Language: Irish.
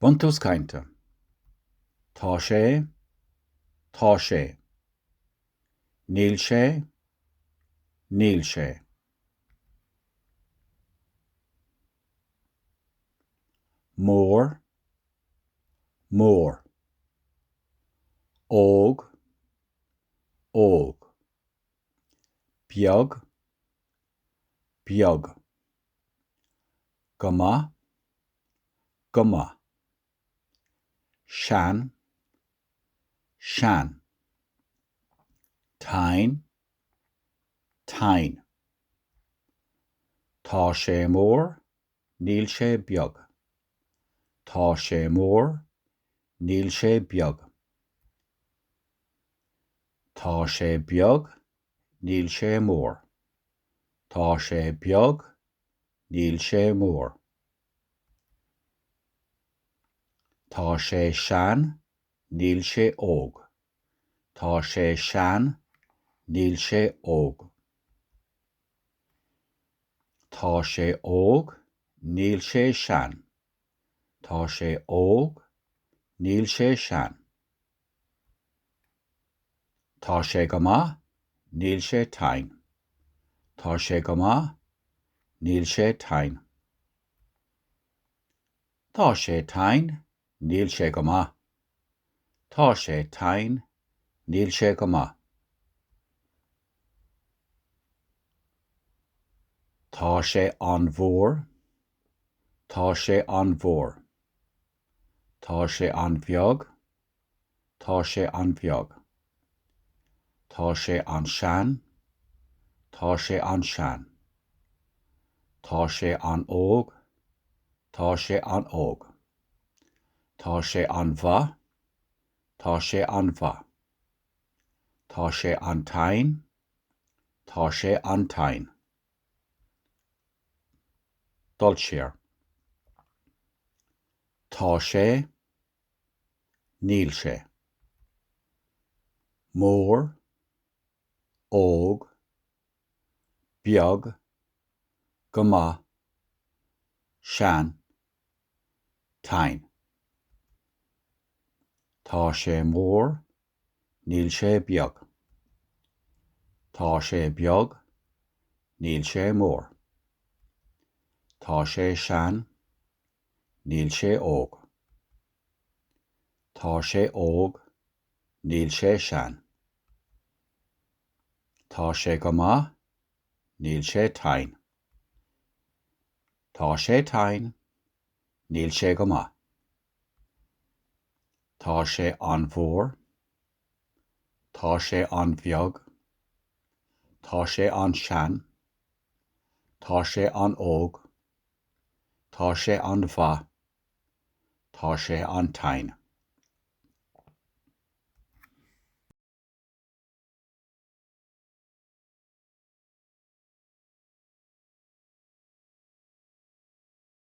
Buntús cainte. Tá sé, tá sé. Níl sé, níl sé. Mór, mór. Óg, óg. Beag, beag. Go maith, go maith. Sean, sean. Tinn, tinn. Tá sé mór, níl sé beag. Tá sé mór, níl sé beag. Tá sé beag, níl sé mór. Tá sé beag, níl sé mór. Tá sé sean, níl sé óg. Tá sé sean, níl sé óg. Tá sé óg, níl sé sean. Tá sé óg, níl sé sean. Tá sé go maith, níl sé tinn. Tá sé go maith, níl sé tinn. Tá sé tinn, níl sé go maith. Tá sé tinn, níl sé go maith. Tá sé an-mhór. Tá sé an-mhór. Tá sé an-bheag. Tá sé an-bheag. Tá sé an-sean. Tá sé an-sean. Tá sé an-óg. Tá sé an-óg. Tá sé an-mhaith. Tá sé an-mhaith. Tá sé an-tinn. Tá sé an-tinn. Dul siar. Tá sé. Níl sé. Mór. Óg. Beag. Go maith. Sean. Tinn. Tá sé mór, níl sé beag. Tá sé beag, níl sé mór. Tá sé sean, níl sé óg. Tá sé óg, níl sé sean. Tá sé go maith, níl sé tinn. Tá sé tinn, níl sé go maith. Tá sé an-mhór. Tá sé an-bheag. Tá sé an-sean. Tá sé an-óg. Tá sé an-mhaith. Tá sé an-tinn.